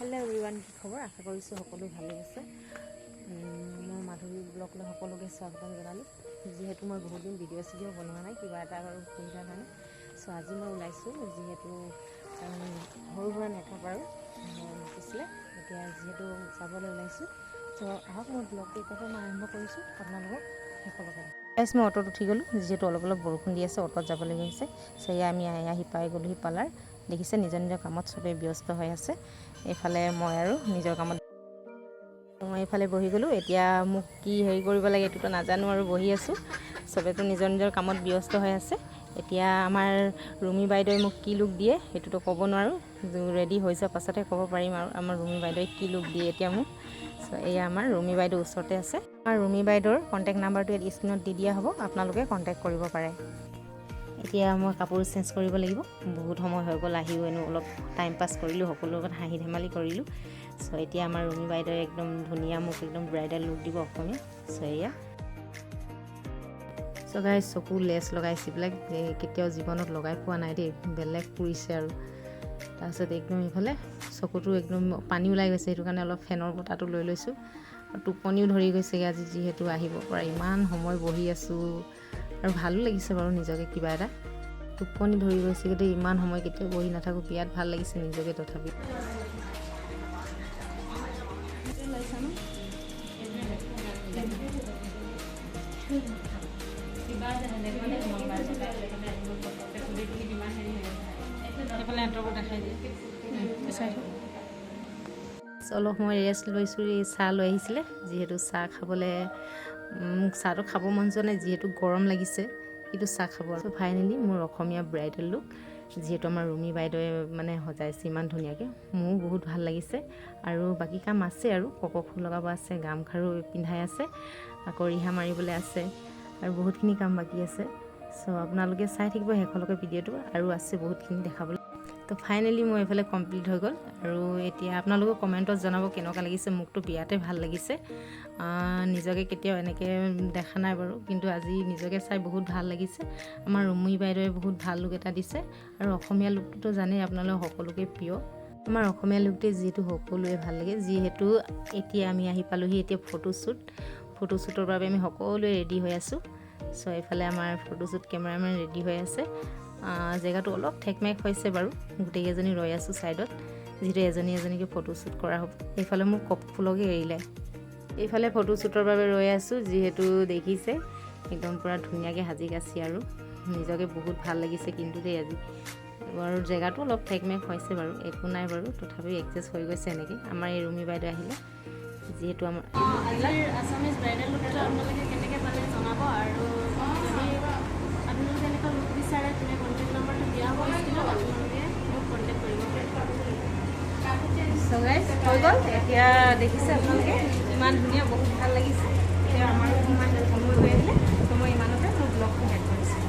Hello' everyone, কি খবৰ? আশা কৰিছোঁ সকলো ভালেই আছে। মই মাধুৰী ব্লগলৈ সকলোকে স্বাগতম জনালোঁ। যিহেতু মই বহুত দিন ভিডিঅ' চিডিঅ' বনোৱা নাই, কিবা এটা অসুবিধাৰ কাৰণে। চ' আজি মই ওলাইছোঁ, যিহেতু সৰু সুৰা মেকআপ আৰু মাতিছিলে, এতিয়া যিহেতু যাবলৈ ওলাইছোঁ। চ' আহক, মোৰ ব্লগটো এতিয়াৰ পৰা মই আৰম্ভ কৰিছোঁ, আপোনালোকক শেষলৈকে। গাইছ, মই অ'টোত উঠি গ'লোঁ। যিহেতু অলপ অলপ বৰষুণ দি আছে, অ'টোত যাবলগীয়া হৈছে। চ' এয়া আমি আহি পাই গ'লোহি পাৰ্লাৰ। দেখিছে, নিজৰ নিজৰ কামত চবেই ব্যস্ত হৈ আছে। এইফালে মই আৰু নিজৰ কামত মই এইফালে বহি গ'লোঁ। এতিয়া মোক কি হেৰি কৰিব লাগে এইটোতো নাজানো আৰু বহি আছোঁ। চবেইতো নিজৰ নিজৰ কামত ব্যস্ত হৈ আছে। এতিয়া আমাৰ ৰুমি বাইদেৱে মোক কি লুক দিয়ে সেইটোতো ক'ব নোৱাৰোঁ, ৰেডি হৈ যোৱাৰ পাছতহে ক'ব পাৰিম আৰু আমাৰ ৰুমি বাইদেৱে কি লুক দিয়ে এতিয়া মোক। চ' এয়া আমাৰ ৰুমি বাইদেউ ওচৰতে আছে। আমাৰ ৰুমি বাইদেউৰ কণ্টেক্ট নাম্বাৰটো ইয়াত স্ক্ৰীণত দি দিয়া হ'ব, আপোনালোকে কণ্টেক্ট কৰিব পাৰে। এতিয়া মই কাপোৰ চেঞ্জ কৰিব লাগিব। বহুত সময় হৈ গ'ল আহিও, এনেও অলপ টাইম পাছ কৰিলোঁ, সকলোৰ লগত হাঁহি ধেমালি কৰিলোঁ। চ' এতিয়া আমাৰ ৰুমি বাইদেৱে একদম ধুনীয়া মোক একদম ব্ৰাইডেল লুক দিব অসমীয়া। চ' এয়া। চ' গাইজ, চকু লেচ লগাইছে এইবিলাক কেতিয়াও জীৱনত লগাই পোৱা নাই দেই, বেলেগ পুৰিছে আৰু। তাৰপিছত একদম এইফালে চকুটো একদম পানী ওলাই গৈছে, সেইটো কাৰণে অলপ ফেনৰ বতাহটো লৈ লৈছোঁ। আৰু টোপনিও ধৰি গৈছেগৈ আজি, যিহেতু আহিব পৰা ইমান সময় বহি আছোঁ আৰু ভালো লাগিছে বাৰু নিজকে কিবা এটা। টোপনি ধৰি গৈছেগৈ দেই, ইমান সময় কেতিয়াও বহি নাথাকোঁ। বিৰাট ভাল লাগিছে নিজকে তথাপি। দেখাই। অলপ সময় ৰেষ্ট লৈছোঁ। এই চাহ লৈ আহিছিলে, যিহেতু চাহ খাবলৈ, চাহটো খাব মন যোৱা নাই, যিহেতু গৰম লাগিছে, কিন্তু চাহ খাব। চ' ফাইনেলি মোৰ অসমীয়া ব্ৰাইডেল লুক, যিহেতু আমাৰ ৰুমি বাইদেৱে মানে সজাইছে ইমান ধুনীয়াকৈ, মোৰো বহুত ভাল লাগিছে। আৰু বাকী কাম আছে আৰু কপৌ ফুল লগাব আছে, গামখাৰু পিন্ধাই আছে, আকৌ ৰিহা মাৰিবলৈ আছে আৰু বহুতখিনি কাম বাকী আছে। চ' আপোনালোকে চাই থাকিব শেষলৈকে ভিডিঅ'টো, আৰু আছে বহুতখিনি দেখাবলৈ। তো ফাইনেলি মোৰ এইফালে কমপ্লিট হৈ গ'ল আৰু এতিয়া আপোনালোকে কমেণ্টত জনাব কেনেকুৱা লাগিছে। মোকতো বিৰাটেই ভাল লাগিছে। নিজকে কেতিয়াও এনেকৈ দেখা নাই বাৰু, কিন্তু আজি নিজকে চাই বহুত ভাল লাগিছে। আমাৰ ৰুমি বাইদেৱে বহুত ভাল লুক এটা দিছে আৰু অসমীয়া লুকটোতো জানেই আপোনালোক, সকলোকে প্ৰিয় আমাৰ অসমীয়া লুকটোৱে, যিহেতু সকলোৱে ভাল লাগে। যিহেতু এতিয়া আমি আহি পালোহি এতিয়া ফটোশ্বুট। ফটোশ্বুটৰ বাবে আমি সকলোৱে ৰেডি হৈ আছোঁ। চ' এইফালে আমাৰ ফটোশ্বুট কেমেৰামেন ৰেডি হৈ আছে। জেগাটো অলপ ঠেকমেক হৈছে বাৰু। গোটেইকেইজনী ৰৈ আছোঁ ছাইডত, যিহেতু এজনী এজনীকৈ ফটোশ্বুট কৰা হ'ব। এইফালে মোক কপৌফুলকে এৰিলে। এইফালে ফটোশ্বুটৰ বাবে ৰৈ আছোঁ। যিহেতু দেখিছে, একদম পূৰা ধুনীয়াকৈ সাজি কাচি আৰু নিজকে বহুত ভাল লাগিছে কিন্তু দেই আজি। আৰু জেগাটো অলপ ঠেকমেক হৈছে বাৰু, একো নাই বাৰু, তথাপিও এডজাষ্ট হৈ গৈছে এনেকৈ। আমাৰ এই ৰুমি বাইদেউ আহিলে, যিহেতু আমাৰ আজিৰ আছামিজ ব্ৰাইডেল লুকটো আপোনালোকে কেনেকৈ পালে জনাব আৰু যদি আপোনালোকে এনেকুৱা লুক বিচাৰে, তেনে কণ্টেক্ট নাম্বাৰটো দিয়া হ'ব স্ক্ৰীণত, আপোনালোকে মোক কণ্টেক্ট কৰিব পাৰে। চ' গাইজ, হৈ গ'ল। এতিয়া দেখিছে আপোনালোকে, ইমান ধুনীয়া, বহুত ভাল লাগিছে। এতিয়া আমাৰো ইমান সময় হৈ আহিলে, ত' মই ইমানতে মোৰ ব্লগটো শেষ কৰিছোঁ।